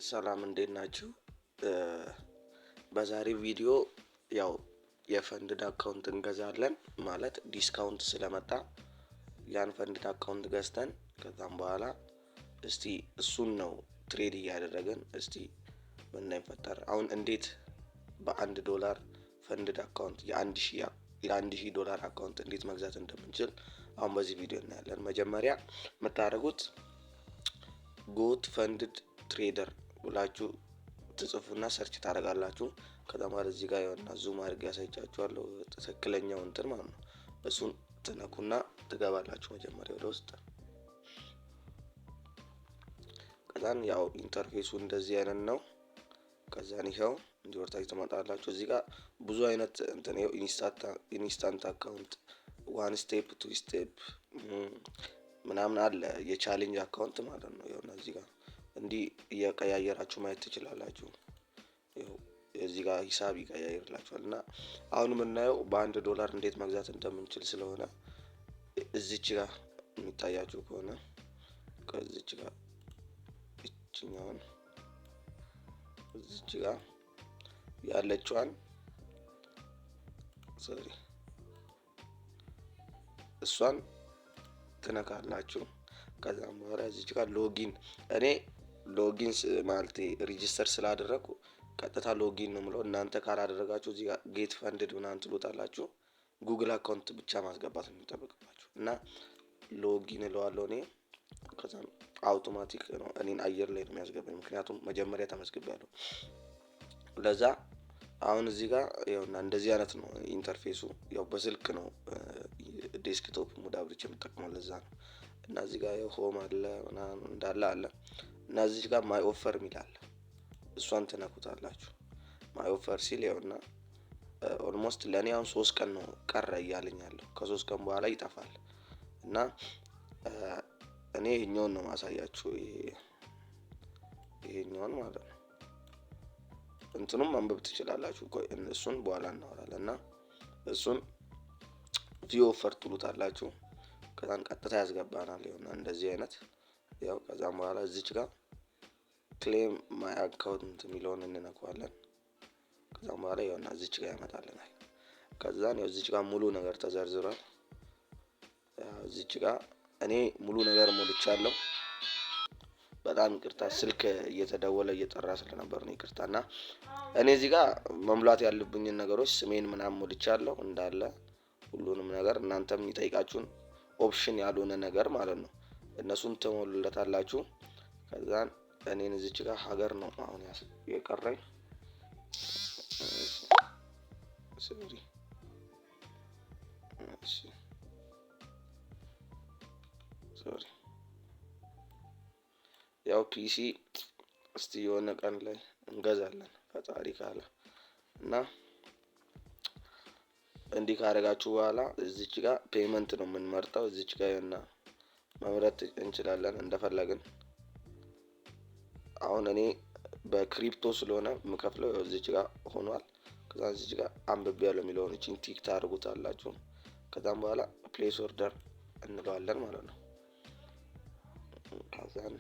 ሰላም እንዴት ናችሁ? በዛሬ ቪዲዮ ያው የ funded account እንገዛለን፣ ማለት discount ስለመጣ ያን funded account ገዝተን ከዛም በኋላ እስቲ እሱን ነው trade እያደረግን እስቲ ምን እንደሚፈጠር፣ አሁን እንዴት በ1 ዶላር funded account የ1,000 ዶላር account እንዴት መግዛት እንደምንችል አሁን በዚህ ቪዲዮ እናያለን። መጀመሪያ የምታደርጉት Goat Funded Trader ብላችሁ ትጽፉና search ታደርጋላችሁ። ከዛ ማለት እዚህ ጋር የሆነ zoom አድርጌ ያሳይቻችኋለሁ፣ ትክክለኛው እንትን ማለት ነው። እሱን ትነኩና ትገባላችሁ መጀመሪያ ወደ ውስጥ። ከዛን ያው interface ኡ እንደዚህ አይነት ነው። ከዛን ይኸው እንዲህ ወርታችሁ ትመጣላችሁ። እዚህ ጋር ብዙ አይነት እንትን፣ ይኸው instant account፣ one step፣ two step ምናምን አለ፣ የ challenge account ማለት ነው። ይኸውና እዚህ ጋር እንዲህ እየቀያየራችሁ ማየት ትችላላችሁ። ይኸው እዚህ ጋር ሂሳብ ይቀያይርላችኋል። እና አሁን የምናየው በ1 ዶላር እንዴት መግዛት እንደምንችል ስለሆነ እዚች ጋር የሚታያችሁ ከሆነ ከዚች ጋር እችኛውን እዚች ጋር ያለችዋን፣ sorry፣ እሷን ትነካላችሁ። ከዛም በኋላ እዚች ጋር login፣ እኔ login ማለት register ስላደረኩ ቀጥታ login ነው የምለው። እናንተ ካላደረጋችሁ እዚህ ጋር get funded ምናምን ትሉታላችሁ። Google account ብቻ ማስገባት ነው የሚጠበቅባችሁ እና login እለዋለሁ እኔ። ከዛም አውቶማቲክ ነው እኔን አየር ላይ ነው የሚያስገባኝ፣ ምክንያቱም መጀመሪያ ተመዝግቤያለሁ። ለዛ አሁን እዚህ ጋር ይኸውና እንደዚህ አይነት ነው interface ኡ። ያው በስልክ ነው፣ desktop mode አብርቼ የምጠቀመው ለዛ ነው። እና እዚህ ጋር ያው home አለ ምናምን እንዳለ አለ። እና እዚህ ጋር my offer የሚል አለ። እሷን ትነኩታላችሁ። My offer ሲል ይኸውና almost ለእኔ አሁን 3 ቀን ነው ቀረ እያለኝ ያለው፣ ከ3 ቀን በኋላ ይጠፋል። እና እኔ ይሄኛውን ነው ማሳያችሁ፣ ይሄኛውን ማለት ነው። እንትኑም ማንበብ ትችላላችሁ። ቆይ እሱን በኋላ እናወራለን። እና እሱን view offer ትሉታላችሁ። ከዛን ቀጥታ ያስገባናል። ይሆናል እንደዚህ አይነት። ያው ከዛም በኋላ እዚች ጋር claim my account የሚለውን እንነካዋለን። ከዛም በኋላ ይኸውና እዚች ጋር ያመጣልናል። ከዛን ያው እዚች ጋር ሙሉ ነገር ተዘርዝሯል። እዚች ጋር እኔ ሙሉ ነገር ሞልቻለሁ። በጣም ይቅርታ፣ ስልክ እየተደወለ እየጠራ ስለነበር ነው፣ ይቅርታ። እና እኔ እዚህ ጋር መሙላት ያለብኝን ነገሮች ስሜን ምናምን ሞልቻለሁ እንዳለ ሁሉንም ነገር። እናንተም የሚጠይቃችሁን option ያልሆነ ነገር ማለት ነው እነሱን ትሞሉለታላችሁ። ከዛን እኔን እዚች ጋር ሀገር ነው አሁን የቀረኝ። Sorry፣ እሺ፣ sorry። ያው PC እስቲ የሆነ ቀን ላይ እንገዛለን ፈጣሪ ካለ። እና እንዲህ ካደረጋችሁ በኋላ እዚች ጋር payment ነው የምንመርጠው። እዚች ጋር እና መምረጥ እንችላለን እንደፈለግን። አሁን እኔ በ crypto ስለሆነ የምከፍለው እዚች ጋር ሆኗል። ከዛ እዚች ጋር አንብቤ ያለው የሚለውን እቺን tick ታደርጉታላችሁ። ከዛም በኋላ place order እንለዋለን ማለት ነው። ከዛን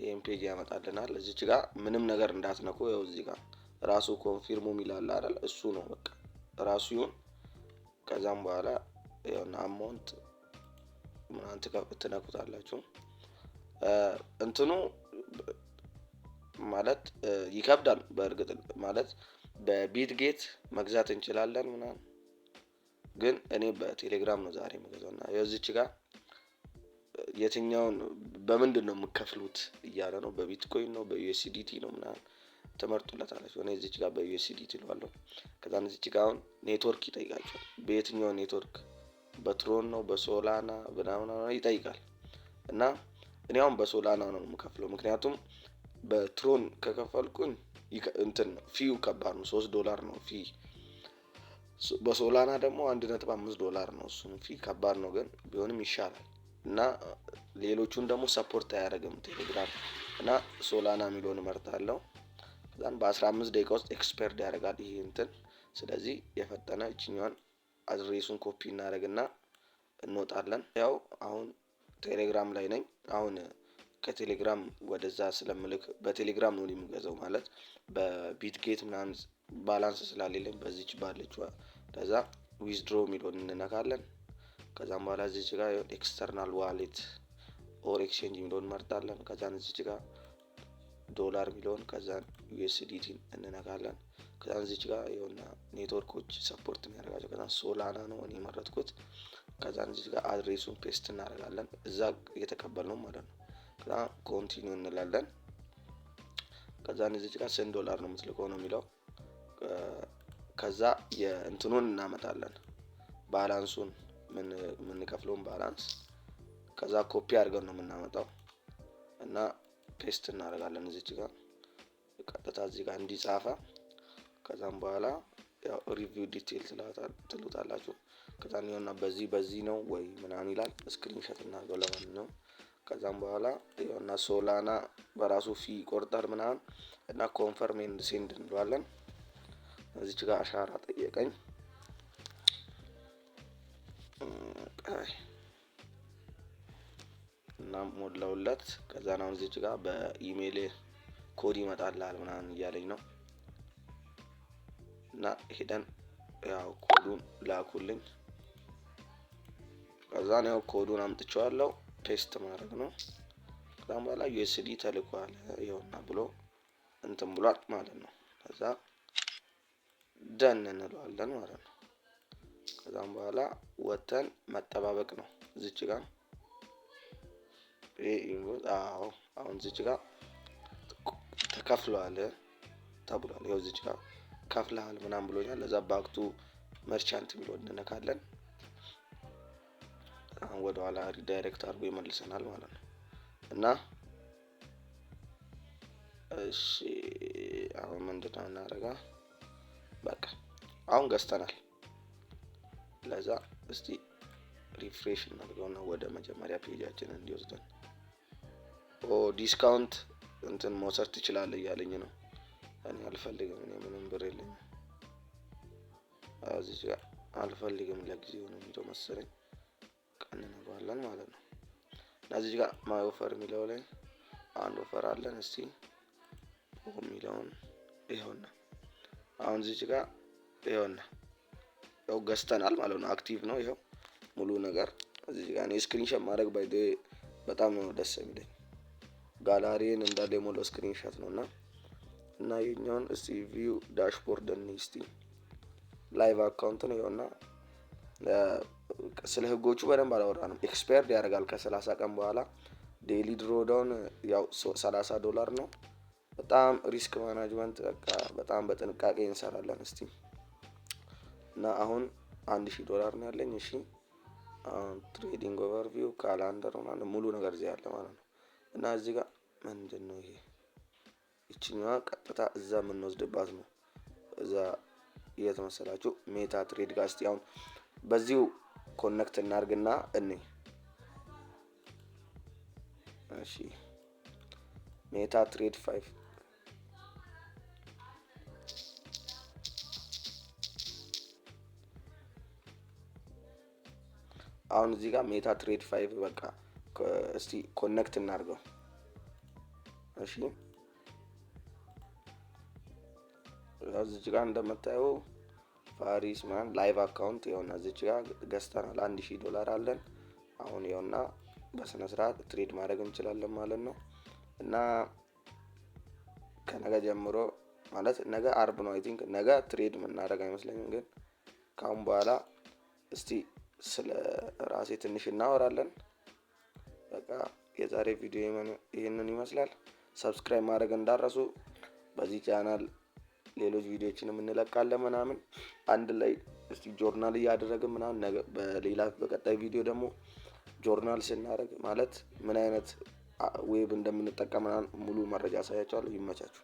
ይህን page ያመጣልናል። እዚች ጋር ምንም ነገር እንዳትነኩ። ያው እዚህ ጋር ራሱ confirm ኡ የሚላል አይደል? እሱ ነው፣ በቃ ራሱ ይሁን። ከዛም በኋላ የሆነ amount ምናምን ትነኩታላችሁ። እንትኑ ማለት ይከብዳል። በእርግጥ ማለት በ Bitget መግዛት እንችላለን ምናምን፣ ግን እኔ በቴሌግራም ነው ዛሬ የምገዛው። እና የዚች ጋር የትኛውን በምንድን ነው የምከፍሉት እያለ ነው። በቢትኮይን ነው፣ በ USDT ነው ምናምን ትመርጡለታላችሁ። እኔ እዚች ጋር በ USDT እለዋለሁ። ከዛም እዚች ጋር አሁን ኔትወርክ ይጠይቃቸዋል። በየትኛው ኔትወርክ፣ በ Tron ነው፣ በ Solana ምናምን ይጠይቃል። እና እኔ አሁን በ Solana ነው የምከፍለው፣ ምክንያቱም በ Tron ከከፈልኩኝ እንትን ነው fee ው ከባድ ነው፣ 3 ዶላር ነው fee። በ Solana ደግሞ 1.5 ዶላር ነው። እሱም fee ከባድ ነው፣ ግን ቢሆንም ይሻላል። እና ሌሎቹን ደግሞ support አያደርግም ቴሌግራም። እና Solana የሚለውን እመርጣለሁ። ከዛን በ15 ደቂቃ ውስጥ expired ያደርጋል ይሄ እንትን። ስለዚህ የፈጠነ እችኛዋን address ኡን copy እናደርግና እንወጣለን። ያው አሁን ቴሌግራም ላይ ነኝ። አሁን ከቴሌግራም ወደዛ ስለምልክ በቴሌግራም ነው የምገዛው፣ ማለት በ Bitget ምናምን balance ስላሌለኝ በዚች ባለችዋ። ከዛ withdraw የሚለውን እንነካለን። ከዛም በኋላ እዚች ጋር external wallet or exchange የሚለውን እንመርጣለን። ከዛን እዚች ጋር ዶላር የሚለውን፣ ከዛን USDT ን እንነካለን። ከዛን እዚች ጋር የሆነ network ኦች support የሚያደርጋቸው፣ ከዛን Solana ነው እኔ የመረጥኩት። ከዛን እዚች ጋር address ኡን paste እናደርጋለን፣ እዛ እየተቀበልነው ማለት ነው። ከዛ continue እንላለን። ከዛን እዚች ጋር ስንት ዶላር ነው የምትልከው ነው የሚለው። ከዛ የእንትኑን እናመጣለን፣ balance ኡን፣ የምንከፍለውን balance። ከዛ ኮፒ አድርገን ነው የምናመጣው እና paste እናደርጋለን እዚች ጋር ቀጥታ እዚህ ጋር እንዲጻፈ። ከዛም በኋላ ያው review detail ትሉታላችሁ። ከዛን ይኸውና በዚህ በዚህ ነው ወይ ምናምን ይላል። Screenshot እናድርገው ለማንኛውም። ከዛም በኋላ ይኸውና Solana በራሱ fee ይቆርጣል ምናምን እና confirm and send እንለዋለን። እዚች ጋር አሻራ ጠየቀኝ እና ሞላውለት። ከዛን አሁን እዚች ጋር በኢሜይል ኮድ ይመጣልሃል ምናምን እያለኝ ነው እና ሄደን ያው ኮዱን ላኩልኝ። ከዛን ያው ኮዱን አምጥቼዋለሁ፣ paste ማድረግ ነው። ከዛም በኋላ USD ተልኳል ይኸውና ብሎ እንትን ብሏል ማለት ነው። ከዛ done እንለዋለን ማለት ነው። ከዛም በኋላ ወተን መጠባበቅ ነው። እዚች ጋር አዎ፣ አሁን እዚች ጋር ተከፍሏል ተብሏል። ይኸው እዚች ጋር ከፍለሃል ምናምን ብሎኛል። ለዛ back to merchant ብሎ እንነካለን። አሁን ወደ ኋላ redirect አድርጎ ይመልሰናል ማለት ነው። እና እሺ፣ አሁን ምንድነው እናደርጋ? በቃ አሁን ገዝተናል። ለዛ እስቲ refresh እናድርገውና ወደ መጀመሪያ page ኣችን እንዲወስደን። ኦ፣ discount እንትን መውሰድ ትችላለህ እያለኝ ነው። እኔ አልፈልግም። እኔ ምንም ብር የለኝም። እዚህ ጋር አልፈልግም ለጊዜው ነው የሚለው መሰለኝ። ቀን እንነግረዋለን ማለት ነው። እና እዚህ ጋር my offer የሚለው ላይ አንድ offer አለን። እስቲ የሚለውን ይኸውና፣ አሁን እዚች ጋር ይኸውና ያው ገዝተናል ማለት ነው። Active ነው፣ ይኸው ሙሉ ነገር እዚህ ጋር። እኔ screenshot ማድረግ by the way በጣም ነው ደስ የሚለኝ። ጋላሪን እንዳለ የሞላው screenshot ነው። እና የኛውን እስቲ view dashboard እንይ እስቲ። Live account ነው ይኸውና። ስለ ህጎቹ በደንብ አላወራንም። Expired ያደርጋል ከ30 ቀን በኋላ። Daily drawdown ያው 30 ዶላር ነው። በጣም risk management በቃ በጣም በጥንቃቄ እንሰራለን። እስቲ እና አሁን 1000 ዶላር ነው ያለኝ። እሺ፣ አሁን trading overview፣ calendar ምናምን ሙሉ ነገር እዚህ ያለ ማለት ነው። እና እዚህ ጋር ምንድን ነው ይሄ? ይችኛዋ ቀጥታ እዛ የምንወስድባት ነው። እዛ የት መሰላችሁ? MetaTrader ጋር። እስቲ አሁን በዚሁ connect እናርግና እኔ እሺ MetaTrader 5። አሁን እዚህ ጋር MetaTrader 5 በቃ እስቲ connect እናርገው። እሺ፣ እዚች ጋር እንደምታየው ፋሪስ ማን live account ይኸውና እዚች ጋር ገዝተናል። 1000 ዶላር አለን። አሁን ይኸውና በስነ ስርዓት trade ማድረግ እንችላለን ማለት ነው። እና ከነገ ጀምሮ፣ ማለት ነገ አርብ ነው፣ I think ነገ trade የምናደርግ አይመስለኝም። ግን ከአሁን በኋላ እስቲ ስለ ራሴ ትንሽ እናወራለን። በቃ የዛሬ ቪዲዮ ይህንን ይመስላል። Subscribe ማድረግ እንዳትረሱ። በዚህ ቻናል ሌሎች ቪዲዮዎችንም እንለቃለን ምናምን፣ አንድ ላይ እስቲ ጆርናል እያደረግን ምናምን። በሌላ በቀጣይ ቪዲዮ ደግሞ ጆርናል ስናደርግ ማለት ምን አይነት web እንደምንጠቀም ምናምን ሙሉ መረጃ አሳያችኋለሁ። ይመቻችሁ።